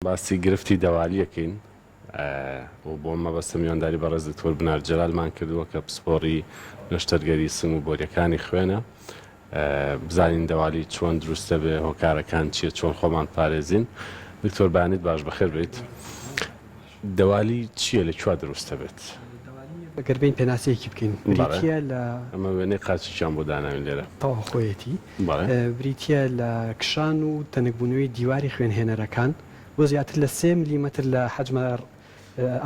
باسی گرفتی دەوالیەکەین و بۆ مەبەستە میوانداری بەڕێز دکتۆر بنار جەلالمان کردووە کە پسپۆڕی نەشتەرگەری سنگ و بۆریەکانی خوێنە. بزانین دەوالی چۆن دروست دەبێ، هۆکارەکان چیە، چۆن خۆمان پارێزین. دکتۆر بەیانیت باش بەخێر بێیت. دەوالی چیە لە کوێ دروست دەبێت؟ گەر بێین پێناسەیەکی بکەین بریتیە لە. ئەمە وێنەی قاچێکیان بۆ داناوین لێرە. تەواو خۆیەتی. بریتیە لە کشان و تەنکبوونەوەی دیواری خوێنهێنەرەکان بۆ زیاتر لە سێ ملیمەتر لە حەجمە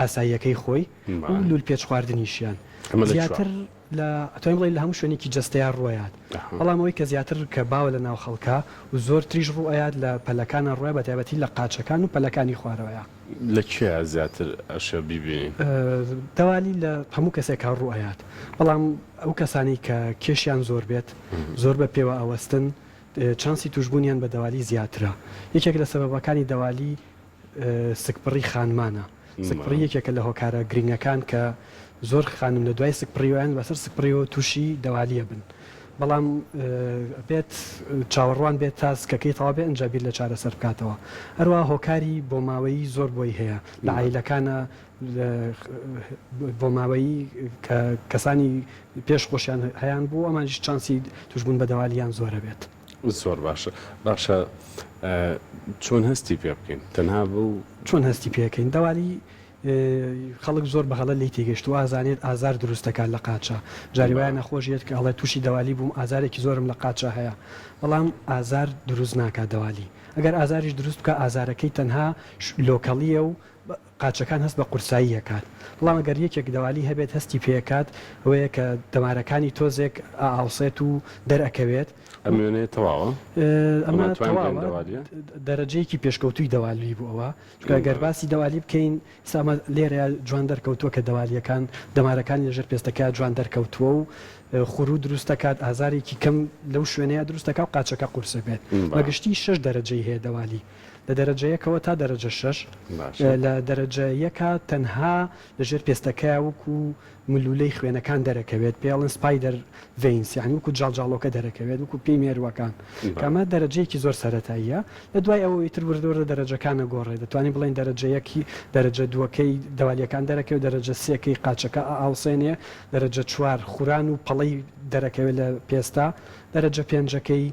ئاساییەکەی خۆی و لوولپێچ خواردنیشیان زیاتر لە ئەتوانین بڵێین لە هەموو شوێنێکی جەستەیا ڕووئەیات بەڵام ئەوەی کە زیاتر کە باوە لە ناو خەڵکا و زۆرتریش ڕووئەیات لە پەلەکانا ڕووە بە تایبەتی لە قاچەکان و پەلەکانی خوارەوەیا. لە کێیا زیاتر ئەشێ بیبینین؟ دەوالی لە هەموو کەسێکا ڕووئەیات بەڵام ئەو کەسانەی کە کێشیان زۆر بێت زۆر بە پێوە ئەوەستن چانسی توشبوونیان بە دەوالی زیاترە یەکێک لە سەبەبەکانی دەوالی سکپڕی خانمانە، سکپڕی یەکێکە لە هۆکارە گرنگەکان کە زۆر خانم لە دوای سکپڕیەوە یان بەسەر سکپڕیەوە تووشی دەوالیە بن، بەڵام ئەبێت چاوەڕوان بێت تا سکەکەی تەواو بێت ئنجا بیر لە چارەسەر بکاتەوە، هەروەها هۆکاری بۆماوەیی زۆر بۆی هەیە لە عایلەکانا بۆماوەیی کە کەسانی پێش خۆشیان هەیان بوو ئەمانیش چانسی تووشبوون بە دەوالیان زۆرە بێت. زۆر باشە باشە چۆن هەستی پێ بکەین تەنها بەو. چۆن هەستی پێ کەین دەوالی خەڵک زۆر بە هەڵە لێی تێگەشتووە ئازانێت ئازار دروست دەکات لە قاچە جاری وایە نەخۆش یەت کە ئەڵێ تووشی دەوالی بووم ئازارێکی زۆرم لە قاچە هەیە بەڵام ئازار دروست ناکات دەوالی ئەگەر ئازاریش دروست بکات ئازارەکەی تەنها لۆکەڵیە و قاچەکان هەست بە قورسایی ئەکات، بەڵام ئەگەر یەکێک دەوالی هەبێت هەستی پێ ئەکات ئەوەیە کە دەمارەکانی تۆزێک ئەئاوسێت و دەرئەکەوێت. ئەم وێنەیە تەواوە؟ ئەمە تەواوە، دەرەجەیەکی پێشکەوتووی دەوالی بوو ئەوە، چونکە گەر باسی دەوالی بکەین ئیستا ئەمە لێرەیا جوان دەرکەوتووە کە دەوالییەکان دەمارەکانی لەژێر پێستەکەیا جوان دەرکەوتووە و خوروو دروست دەکات، ئازارێکی کەم لەو شوێنەیا دروست دەکات و قاچەکە قورس ئەبێت. بە گشتی شەش دەرەجەی هەیە دەوالی. لە دەرەجە یەکەوە تا دەرەجە شەش، لە دەرەجە یەکا تەنها لە ژێر پێستەکەیا وەکو ملولەی خوێنەکان دەرەکەوێت پێی ئەڵێن spider veins یانی وەکو جاڵجاڵۆکە دەرەکەوێت وەکو پێی مێرووەکان کە ئەمە دەرەجەیەکی زۆر سەرەتاییە لە دوای ئەوە ئیتر وردە وردە دەرەجەکان ئەگۆڕێت دەتوانین بڵێین دەرەجە یەکی دەرەجە دووەکەی دەوالیەکان دەرەکەوێت دەرەجە سێکەی قاچەکە ئەئاوسێنێ دەرەجە چوار خوران و پەڵەی دەرەکەوێت لە پێستا دەرەجە پێنجەکەی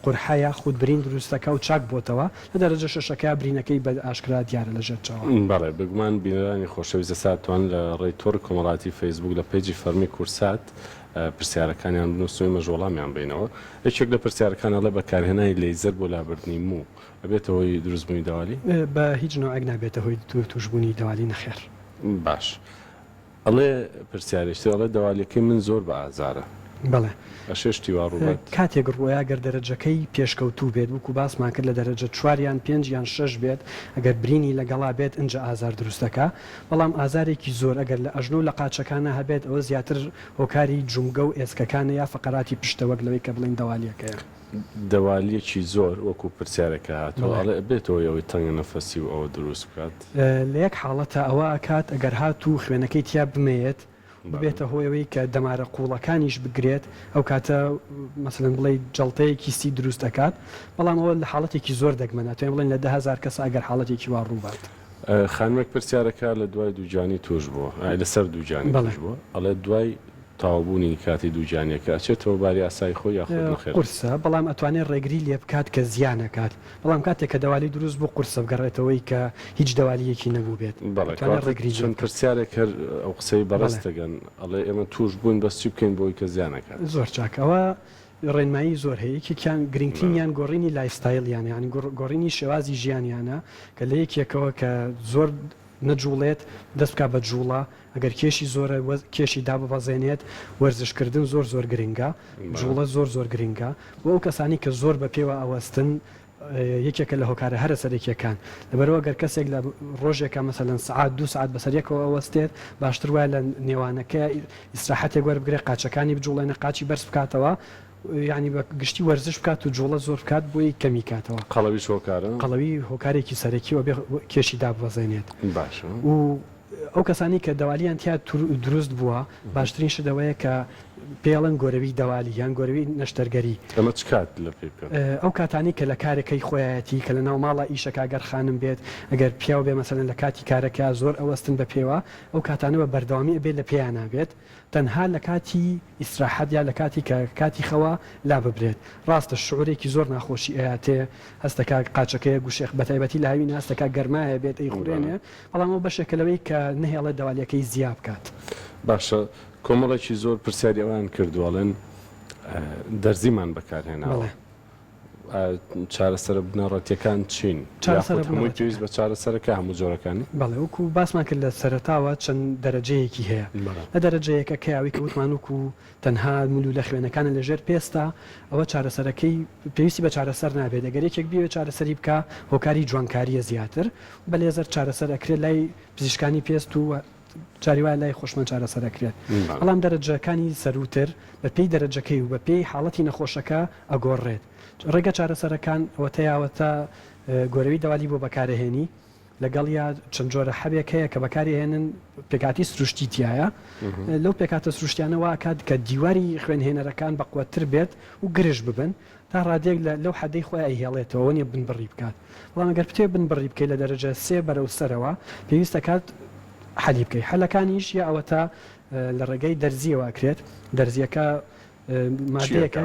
قورحە یاخود برین دروست دەکا و چاک بۆتەوە، لە دەرەجە شەشەکەیا برینەکەی بە ئاشکرا دیارە لە ژێر چاوە. بەڵێ بێگومان بینەرانی خۆشەویست ئێستا دەتوانن لە ڕێی تۆڕی کۆمەڵایەتی فەیسبووک لە پەیجی فەرمی کوردسات پرسیارەکانیان بنووسن و ئێمەش وەڵامیان بەینەوە. یەکێک لە پرسیارەکان ئەڵێ بەکارهێنانی لەیزەر بۆ لابردنی موو ئەبێتە هۆی دروستبوونی دەوالی؟ بە هیچ نەوعێک نابێتە هۆی تووشبوونی دەوالی نەخێر. باش ئەڵێ پرسیارێکی تر ئەڵێ دەوالیەکەی من زۆر بە ئازارە. بەڵێ. ئەشێ شتی وا ڕووبات؟ کاتێک ڕووەیا گەر دەرەجەکەی پێشکەوتوو بێت وەکو باسمان کرد لە دەرەجە چوار یان پێنج یان شەش بێت ئەگەر برینی لەگەڵا بێت ئنجا ئازار دروست دەکا بەڵام ئازارێکی زۆر ئەگەر لە ئەژنۆ و لە قاچەکانا هەبێت ئەوە زیاتر هۆکاری جومگە و ئێسکەکانە یا فەقەراتی پشتە وەک لەوەی کە بڵێین دەوالیەکەیە. دەوالیەکی زۆر وەکو پرسیارێکە هاتووە بەڵێ. ئەڵێ ئەبێتە هۆی ئەوەی تەنگە نەفەسی و ئەوە دروست بکات؟ لە یەک حاڵەتا ئەوە ئەکات ئەگەر هاتوو خوێنەکەی تیا بمەیەت بەڵێ. ببێتە هۆی ئەوەی کە دەمارە قووڵەکانیش بگرێت ئەو کاتە مەسەلەن بڵێی جەڵتەیەکی سی دروست ئەکات بەڵام ئەوە لە حاڵەتێکی زۆر دەگمەنە ئەتوانین بڵێین لە 10,000 کەسا ئەگەر حاڵەتێکی وا ڕووبات. خانمێک پرسیارەکە لە دوای دووگیانی تووش بووە لەسەر دووگیانی بەڵێ. تووش بووە ئەڵێ دوای تەواوبوونی کاتی دووگیانیەکە ئەچێتەوە باری ئاسایی خۆی یاخود نەخێر؟ قورسە بەڵام ئەتوانێت ڕێگری لێبکات کە زیانەکات بەڵام کاتێک کە دەوالی دروست بوو قورسە بگەڕێتەوەی کە هیچ دەوالیەکی نەبووبێت بەڵێ ئەتوانێت کەواتە ڕێگری چەند لێبکات. پرسیارێک هەر ئەو قسەی بەڕێز بەڵێ. تەگەن ئەڵێ ئێمە تووش بووین بەس چی بکەین بۆی کە زیانەکات؟ زۆر چاک ئەوە ڕێنمایی زۆر هەیە یەکێکیان بەڵێ. گرنگترینیان گۆڕینی lifestyle یانە یانی گۆڕینی شێوازی ژیانیانە کە لە یەکێکەوە کە زۆر نەجوڵێت دەست بکات بە جوڵە ئەگەر کێشی زۆرە کێشی داببەزێنێت، وەرزش کردن زۆر زۆر گرنگە، جوڵە زۆر زۆر گرنگە بۆ ئەو کەسانەی کە زۆر بە پێوە ئەوەستن یەکێکە لە هۆکارە هەرە سەرەکیەکان، لەبەرئەوە گەر کەسێک لە ڕۆژێکا مەسەلەن سەعات دوو سەعات بەسەر یەکەوە ئەوەستێت باشتر وایە لە نێوانەکەیا ئیسراحەتێک وەربگرێت قاچەکانی بجوڵێنێ قاچی بەرز بکاتەوە یانی بە گشتی وەرزش بکات و جوڵە زۆر بکات بۆی کەمی کاتەوە. قەڵەویش هۆکارە؟ قەڵەوی هۆکارێکی سەرەکیە و ئەبێ کێشی داببەزێنێت باشە. و ئەو کەسانەی کە دەوالیان تیا دروست بووە باشترین شت ئەوەیە کە. پێڵن گۆرەوی دەوالی یان گۆرەوی نەشتەرگەری. ئەمە چ کات لە پێ بکەن؟ ئەو کاتانەی کە لە کارەکەی خۆیایەتی کە لە ناو ماڵا ئیشەکا گەر خانم بێت ئەگەر پیاو بێ مەسەلەن لە کاتی کارەکەیا زۆر ئەوەستن بە پێوە ئەو کاتانە بە بەردەوامی ئەبێ لە پێیانا بێت تەنها لە کاتی ئیسراحەت یا لە کاتی کە کاتی خەوە لاببرێت ڕاستە شعورێکی زۆر ناخۆشی ئەیاتێ هەستەکا قاچەکەی ئەگوشێ بەتایبەتی لە هاوینا هەستەکا گەرمایە بێت ئەیخورێنێ بەڵام ئەوە بەشێکە لەوەی کە نەهێڵێت دەوالیەکەی زیا بکات. باشە کۆمەڵێکی زۆر پرسیاری ئەوەیان کردووە ئەڵێن دەرزیمان بەکارهێناوە چارەسەرە بنەڕەتیەکان چین؟ چارەسەرە یاخود هەمووی پێویست بە چارەسەرەکە هەموو جۆرەکانی؟ بەڵێ وەکو باسمان کرد لە سەرەتاوە چەند دەرەجەیەکی هەیە لە دەرەجەیەکە ئەوەی کە وتمان وەکو تەنها مولولە خوێنەکانە لە ژێر پێستا ئەوە چارەسەرەکەی پێویستی بە چارەسەر نابێت ئەگەر یەکێک بیەوێت چارەسەری بکا هۆکاری جوانکاریە زیاتر بە لێزەر چارەسەر ئەکرێت لای پزیشکانی پێست و جاری وایە لای خۆشمان چارەسەر ئەکرێت بەڵام دەرەجەکانی سەرووتر بە پێی دەرەجەکەی و بە پێی حاڵەتی نەخۆشەکە ئەگۆڕرێت ڕێگە چارەسەرەکان ئەوەتەیاوەتە گۆرەوی دەوالی بۆ بەکارەهێنی لەگەڵیا چەند جۆرە حەبێک هەیە کە بەکاری هێنن پێکهاتی سروشتی تیایە لەو پێکهاتە سروشتیانە وا ئەکات کە دیواری خوێنهێنەرەکان بەقوەتتر بێت و گرژ ببن تا ڕادەیەک لە لەو حەدەی خۆی ئەیهێڵێتەوە ئەوە نیە بنبڕی بکات بەڵام ئەگەر بتەوێت بنبڕی بکەیت لە دەرەجە سێ بەرەو سەرەوە پێویست ئەکات حەلی بکەیت حەلەکانیش یا ئەوەتا لە ڕێگەی دەرزیەوە ئەکرێت دەرزیەکە مادەیەکە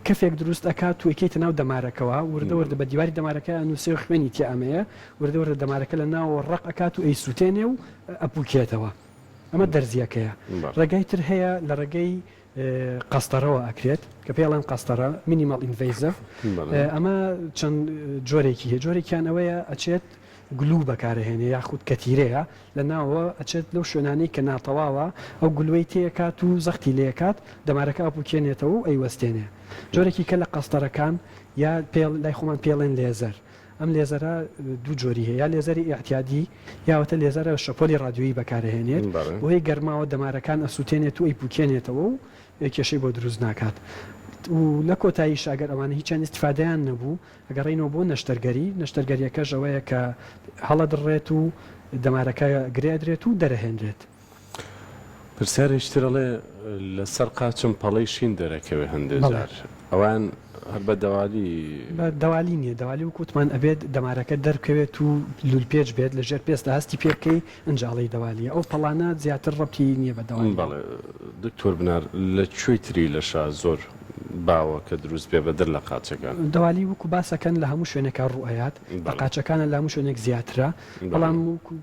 کەفێک دروست ئەکات و ئەیکەیتە ناو دەمارەکەوە وردە وردە بە دیواری دەمارەکە ئەنووسێ و خوێنی تیا ئەمەیە وردە وردە دەمارەکە لە ناوەوە ڕەق ئەکات و ئەیسووتێنێ و ئەپوکێتەوە ئەمە دەرزیەکەیە ڕێگای تر هەیە لە ڕێگەی قەستەرەوە ئەکرێت کە پێی ئەڵێن قەستەرە minimal invasive ئەمە چەند جۆرێکی هەیە جۆرێکیان ئەوەیە ئەچێت glue بەکارەهێنێ یاخود کەتیرەیە لە ناوەوە ئەچێت لەو شوێنانەی کە ناتەواوە ئەو glue ەی تێکات و زەختی لێکات دەمارەکە ئەپوکێنێتەوە و ئەیوەستێنێ جۆرێکی کە لە قەستەرەکان یا پێ لای خۆمان پێڵێن لێزەر ئەم لێزەرە دوو جۆری هەیە یا لێزەری ئیعتیادی یاوەتە لێزەرە شەپۆلی ڕادیۆیی بەکارەهێنێت بەهۆی گەرماوە دەمارەکان ئەسوتێنێت و ئەیپوکێنێتەوە و کێشەی بۆ دروست ناکات و لە کۆتاییش ئەگەر ئەوانە هیچیان ئیستیفادەیان نەبوو ئەگەڕێینەوە بۆ نەشتەرگەری نەشتەرگەریەکەش ئەوەیە کە هەڵەدڕێت و دەمارەکە گرێ ئەدرێت و دەرەهێنرێت. پرسیارێکی تر ئەڵێ لەسەر قاچم پەڵەی شین دەرەکەوێ هەندێ جار ئەوان هەر بە دەوالی. بە دەوالی نیە دەوالی وەک وتمان ئەبێت دەمارەکە دەربکەوێت و لولپێچ بێت لە ژێر پێستا هەستی پێ بکەی ئنجا ئەڵێی دەوالیە ئەو پەڵانە زیاتر ڕەبتی نیە بە دەوالیەوە. بەڵێ دکتۆر بنار لە کوێی تری لەشا زۆر باوە کە دروست بێ بەدەر لە قاچەکان؟ دەوالی وەکو باسەکەن لە هەموو شوێنێکا ڕوو ئەیات لە قاچەکانە لە هەموو شوێنێک زیاترە بەڵام وەکو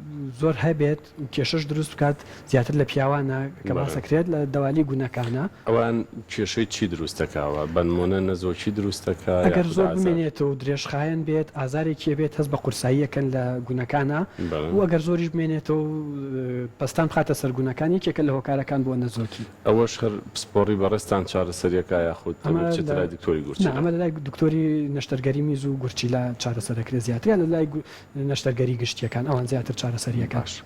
زۆر هەبێت کێشەش دروست بکات زیاتر لە پیاوانە کە باسەکرێت لە دەوالی گونەکانە. ئەوان کێشەی چی دروست دەکاوە بەنمونە نەزۆکی دروست دەکا ئەگەر زۆر بمێنێتەوە و درێژخایەن بێت ئازارێکی ئەبێت هەست بە قورسایی ئەکەن لە گونەکانا و ئەگەر زۆریش بمێنێتەوە و پەستان بخاتە سەر گونەکان یەکێکە لە هۆکارەکان بۆ نەزۆکی. ئەوەش هەر پسپۆڕی بەڕێزتان چارەسەریەکا یاخود ئەمە بچێتە لە لای دکتۆری نا گورچیلە؟ ئەمە لە لای دکتۆری نەشتەرگەری میز و گورچیلە چارەسەر ئەکرێت زیاتر یان لە لای نەشتەرگەری گشتیەکان ئەوان زیاتر چارەسەریەکەن. باش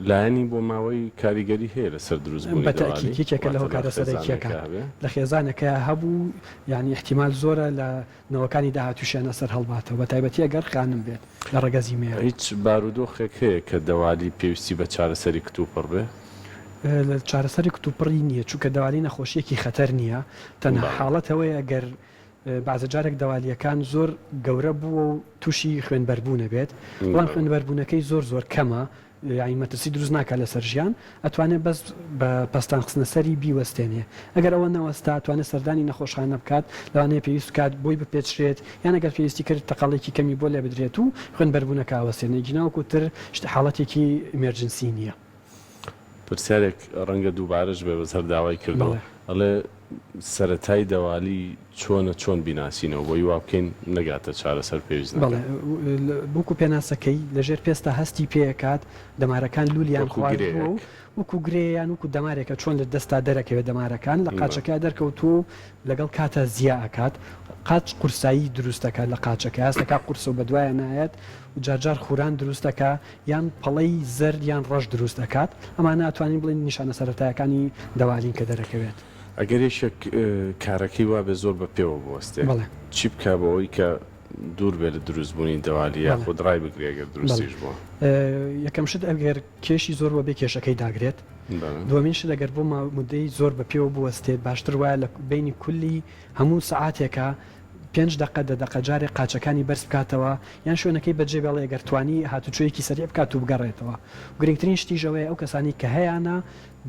لایەنی بۆماوەی کاریگەری هەیە لەسەر دروستبوونی بە تەئکید دەوالی؟ یەکێکە لە واتە لە هۆکارە خێزانێکا سەرەکیەکان هەبێ؟ لە خێزانەکەیا هەبوو یانی ئیحتیمال زۆرە لە نەوەکانی داهاتووشیان ئەسەر هەڵباتەوە بە تایبەتی ئەگەر خانم بێت لە ڕەگەزی مێ. هیچ بارودۆخێک هەیە کە دەوالی پێویستی بە چارەسەری کتوپڕ بێ؟ چارەسەری کتوپڕی نییە چونکە دەوالی نەخۆشییەکی خەتەر نییە تەنها حاڵەت ئەوەیە ئەگەر بەعزە جارێک دەوالییەکان زۆر گەورە بووە و تووشی خوێنبەربوون ئەبێت بەڵام خوێنبەربوونەکەی زۆر زۆر کەمە یانی مەترسی دروست ناکات لەسەر ژیان ئەتوانێت بەس بە پەستان خستنە سەری بیوەستێنێ ئەگەر ئەوە نەوەستا ئەتوانێت سەردانی نەخۆشخانە بکات لەوانەیە پێویست بکات بۆی بپێچرێت یان ئەگەر پێویستی کرد تەقەڵێکی کەمی بۆ لێبدرێت و خوێنبەربوونەکە ئەوەستێنێ گینا وەکو تر شت حاڵەتێکی emergency نییە. پرسیارێک ڕەنگە دووبارەش بێ بەس هەر داوای کردووە بەڵێ. ئەڵێ سەرەتای دەوالی چۆنە چۆن بیناسینەوە بۆی وا بکەین نەگاتە چارەسەر پێویست نەکا. بەڵێ وەکو پێناسەکەی لەژێر پێستا هەستی پێ ئەکات دەمارەکان لولیان وەکو خواردووە و گرێیەک. وەکو گرێ یان وەکو دەمارێکە چۆن لە دەستا دەرەکەوێت دەمارەکان لە قاچەکەیا دەرکەوتووە و لەگەڵ کاتا زیا ئەکات قاچ قورسایی دروست دەکات لە قاچەکەیا هەست دەکات قورسە و بەدوایا نایەت و جارجار خوران دروست دەکا یان پەڵەی زەرد یان ڕەش دروست ئەکات ئەمانە ئەتوانین بڵێین نیشانە سەرەتایەکانی دەوالین کە دەرەکەوێت. ئەگەر یەکێک کارەکەی وابێ زۆر بە پێوە بوەستێ بەڵێ. چی بکا بۆ ئەوەی کە. دوور بێ لە دروستبوونی دەوالی یاخود ڕای بگرێ گەر دروستیش بووە؟ یەکەم شت ئەگەر کێشی زۆر بووە بێ کێشەکەی داگرێت. دووەمین شت ئەگەر بۆ مدەی زۆر بە پێوە بوەستێت باشتر وایە لە بەینی کولی هەموو سەعاتێکا پێنج دەقە دە دەقە جارێک قاچەکانی بەرز بکاتەوە یان شوێنەکەی بەجێ بێڵێ گەر توانی هاتوچۆیەکی سەریع بکات و بگەڕێتەوە گرنگترین شتیش ئەوەیە ئەو کەسانەی کە هەیانە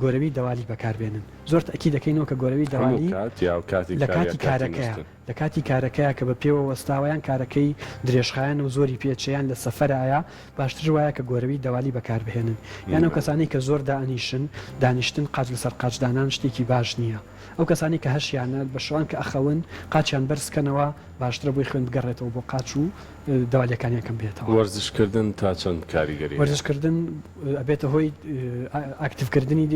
گۆرەوی دەوالی بەکاربێنن زۆر تەئکید دەکەینەوە کە گۆرەوی هەموو دەوالی کات یا کاتی لە کار یا کاتی کاتی کارەکەیا نوستن؟ لە کاتی کارەکەیا کە بە پێوە وەستاوە یان کارەکەی درێژخایەنە و زۆری پێ چێ یان لە سەفەرایە باشتر وایە کە گۆرەوی دەوالی بەکار بهێنن یان ئەو کەسانەی کە زۆر دائەنیشن دانیشتن قاچ لەسەر قاچ دانان شتێکی باش نییە ئەو کەسانەی کە هەشیانە بە شەوان کە ئەخەون قاچیان بەرز کەنەوە باشترە بۆی خوێن بگەڕێتەوە بۆ قاچ و دەوالیەکانیان کەم بێتەوە. وەرزش کردن تا چەند کاریگەری هەیە؟ وەرزش کردن ئەبێتە هۆی active کردنی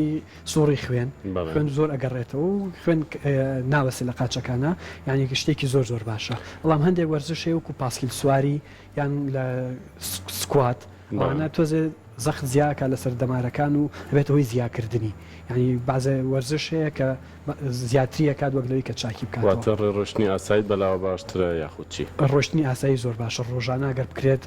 سوڕی خوێن، خوێن زۆر ئەگەڕێتەوە و خوێن ناوەستێ لە قاچەکانا یانی شتێکی زۆر زۆر باشە بەڵام هەندێک وەرزش هەیە وەکو پاسکیل سواری یان لە squat ئەوانە تۆزێ زەخت زیاکە لەسەر دەمارەکان و ئەبێتە هۆی زیاکردنی یانی بەعزێ وەرزش هەیە کە زیاتری ئەکات وەک لەوەی کە چاکی بکاتەوە. واتە ڕێ ڕۆشتنی ئاساییت بەلاوە باشترە یاخود چی؟ ڕۆشتنی ئاسایی زۆر باشە ڕۆژانە گەر بکرێت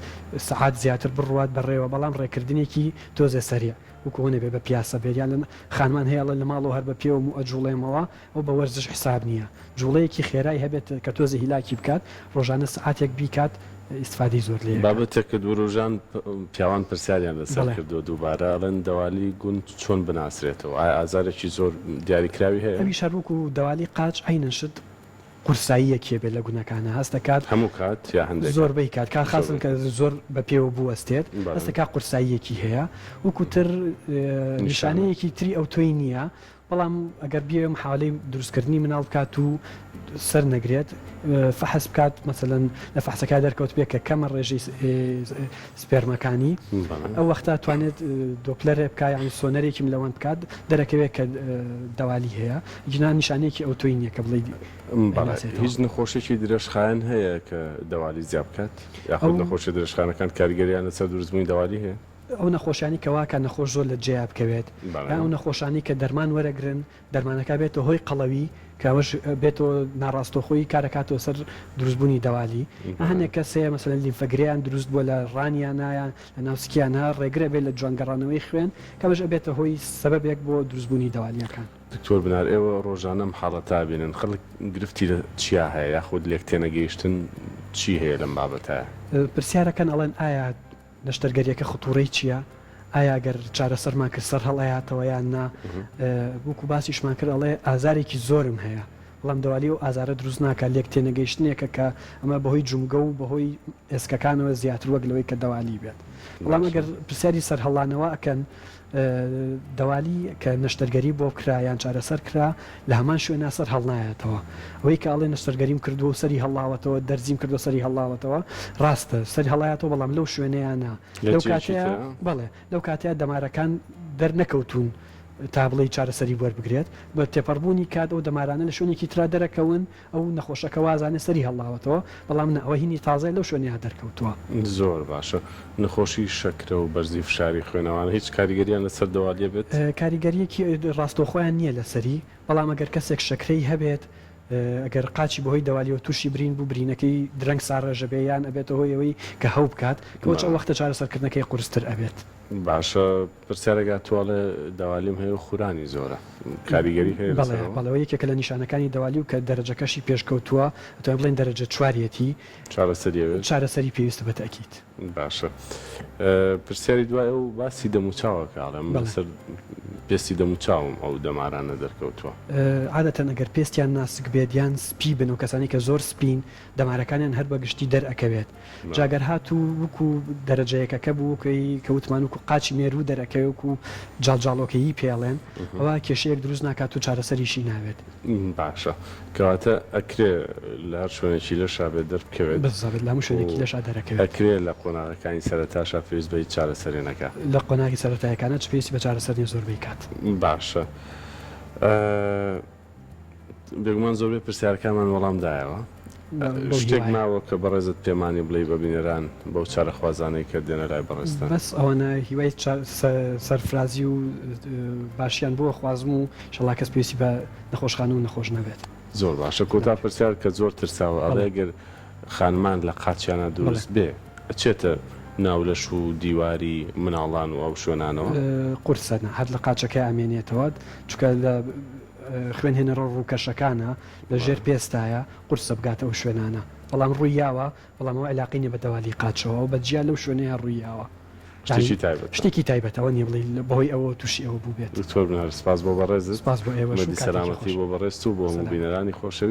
سەعات زیاتر بڕوات بەڕێوە بەڵام ڕێکردنێکی تۆزێ سەریع وەکو ئەوە نەبێت بە پیاسە بێت یان لە خانمان هەیە ئەڵێ لە ماڵەوە هەر بە پێوەم و ئەجوڵێمەوە ئەو بە وەرزش حساب نییە جوڵەیەکی خێرای هەبێت کە تۆزێ هیلاکی بکات ڕۆژانە سەعاتێک بیکات ئیستفادەی زۆر لێ ئەکات. بابەتێکت وروژاند پیاوان پرسیاریان لەسەر بەڵێ. کردووە دووبارە ئەڵێن دەوالی گون چۆن بناسرێتەوە ئایا ئازارێکی زۆر دیاریکراوی هەیە؟ ئەویش هەر وەکو دەوالی قاچ عەینەن شت قورساییەک هەبێت لە گونەکانا هەست دەکات هەموو کات یا هەندێک کات؟ زۆربەی کات کا خاصن زۆربەی کە زۆر بە پێوە بوەستێت هەست بەڵێ. دەکات قورساییەکی هەیە وەکو تر نیشانە. نیشانەیەکی تری ئەوتۆی نییە بەڵام ئەگەر بیەوێ محاوەلەی دروستکردنی مناڵ بکات و سەر نەگرێت فەحس بکات مەسەلەن لە فەحسەکە دەرکەوتبێ کە کەمە ڕێژەی سپێرمەکانی ئەو وەختە توانێت دۆپلەرێ بکا یانی سۆنەرێکی ملەوەند بکات دەرەکەوێت کە دەوالی هەیە گینا نیشانەیەکی ئەوتۆی نییە کە بڵێی بەڵێ هیچ نەخۆشیەکی درێژخایەن هەیە کە دەوالی زیا بکات یاخود نەخۆشیە درێژخایەنەکان کاریگەریان لەسەر دروستبوونی دەوالی هەیە؟ ئەو نەخۆشیانەی کە واکا نەخۆش زۆر لە جێیا بکەوێت یان ئەو نەخۆشانەی کە دەرمان وەرەگرن دەرمانەکە بێتە هۆی قەڵەوی کە ئەوەش بێتەوە ناڕاستەوخۆی کارەکاتەوە سەر دروستبوونی دەوالی هەندێک کەس هەیە مەسەلەن لیمفەگرێیان دروست بووە لە ڕانیانا یان لە ناو سکیانا ڕێگر ئەبێت لە جوان گەڕانەوەی خوێن کە ئەمەش ئەبێتە هۆی سەبەبێک بۆ دروستبوونی دەوالییەکان. دکتۆر بنار ئێوە ڕۆژانە ئەم حاڵەتە ئەبینن خەڵک گرفتی لە چیا هەیە یاخود لێک تێنەگەیشتن چی هەیە لەم بابەتە؟ پرسیارەکەن ئەڵێن ئایا نەشتەرگەریەکە خطوڕەی چیە؟ ئایا گەر چارەسەرمان کرد سەر هەڵئەیاتەوە یان نا؟ وەکو باسیشمان کرد ئەڵێ ئازارێکی زۆرم هەیە بەڵام دەوالی ئەو ئازارە دروست ناکات لێک تێنەگەیشتنێکە کە ئەمە بەهۆی جومگە و بەهۆی ئێسکەکانەوە زیاتر وەک لەوەی کە دەوالی بێت بەڵام ئەگەر پرسیاری سەرهەڵانەوە ئەکەن دەوالی کە نەشتەرگەری بۆ کرا یان چارەسەر کرا لە هەمان شوێنا سەر هەڵنایەتەوە. ئەوەی کە ئەڵێ نەشتەرگەریم کردووە و سەری هەڵڵاوەتەوە، دەرزیم کردووە سەری هەڵڵاوەتەوە، ڕاستە سەری هەڵایەتەوە بەڵام لەو شوێنەیا نا. لە لەو جێیەکی کاتەیا ترا؟ بەڵێ لەو کاتەیا دەمارەکان دەرنەکەوتوون تا بڵێی چارەسەری وەربگرێت. بە تێپەڕبوونی کات ئەو دەمارانە لە شوێنێکی ترا دەرەکەون، ئەو نەخۆشەکە وازانێ سەری هەڵڵاوەتەوە، بەڵام نا ئەوە هینی تازەیە لەو شوێنەیا دەرکەوتووە. زۆر باشە نەخۆشی شەکرە و بەرزی فشاری خوێن ئەوانە هیچ کاریگەریان لەسەر دەوالیە بێت؟ کاریگەریەکی ڕاستەوخۆیان نییە لەسەری، بەڵام ئەگەر کەسێک شەکرەی هەبێت ئەگەر قاچی بەهۆی دەوالیەوە توشی برین بوو برینەکەی درەنگ ساڕێژەبێ یان ئەبێتە هۆی ئەوەی کە هەو بکات کەوەچ ئەو وەختە چارەسەرکردنەکەی قورستر ئەبێت. باشە پرسیارێک هاتووە ئەڵێ دەوالیم هەیە و خورانی زۆرە کاریگەری هەیە بەڵێ لەسەرەوە؟ بەڵێ ئەوە یەکێکە لە نیشانەکانی دەوالی و کە دەرەجەکەشی پێشکەوتووە ئەتوانین بڵێین دەرەجە چواریەتی چارەسەری ئەوێت؟ چارەسەری پێویستە بە تەئکید. باشە پرسیاری دوای ئەو باسی دەموچاوەکە ئەڵێ من بەڵێ. لەسەر پێستی دەموچاوم ئەو دەمارانە دەرکەوتووە. عادەتەن ئەگەر پێستیان ناسک بێت یان سپی بن ئەو کەسانەی کە زۆر سپین دەمارەکانیان هەر بە گشتی دەرئەکەوێت جا گەر هاتوو وەکو دەرەجە یەکەکە بوو وەکو کە وتمان وەکو قاچی مێروو دەرەکەوێ وەکو جاڵجاڵۆکەیی پێ ئەڵێن ئەوا کێشەیەک دروست ناکات و چارەسەریشی ناوێت. باشە کەواتە ئەکرێ لە هەر شوێنێکی لەشا بێت دەربکەوێت بالضبط لە هەموو و شوێنێکی لەشا دەرەکەوێت. ئەکرێ لە قۆناغەکانی سەرەتاشا پێویست بە هیچ چارەسەرێ نەکا. لە قۆناغی سەرەتایەکانا چ پێویستی بە چارەسەر نیە زۆربەی کات. باشە بێگومان زۆربەی پرسیارەکانمان وەڵام دایەوە. بەو شتێک هیوایە. ماوە کە بەڕێزت پێمانی بڵێی بە بینەران بەو چارەخوازانەی کە دێنە لای بەڕێزتان؟ بەس ئەوەنە هیوای سەرفرازی و باشیان بۆ ئەخوازم و ئیشەڵا کەس پێویستی بە نەخۆشخانە و نەخۆش نەبێت. زۆر باشە کۆتا پرسیار کە زۆر ترساوە ئەڵێ بەڵێ. گەر. خانمان لە قاچیانا دروست بێ ئەچێتە ناو لەش و دیواری مناڵان و ئەو شوێنانەوە؟ قورسە نا هەر لە قاچەکەیا ئەمێنێتەوە چونکە لە خوێن هێنەرە ڕووکەشەکانە لە ژێر پێستایە قورسە بگاتە ئەو شوێنانە بەڵام ڕووی یاوە بەڵام ئەوە عیلاقەی نیە بە دەوالی قاچەوە ئەوە بە جیا لەو شوێنەیا ڕووی یاوە شتێکی تایبەتە. شتێکی تایبەتە ئەوە نیە بڵێی بەهۆی ئەوەوە تووشی ئەوە بووبێت. دکتۆر بنار سپاس بۆ بەڕێزت. سپاس بۆ ئێوەش و ئومێدی کاتێکی سەلامەتی خۆش. بۆ بەڕێزت و بۆ هەموو سەلام. بینەرانی خۆشەویست.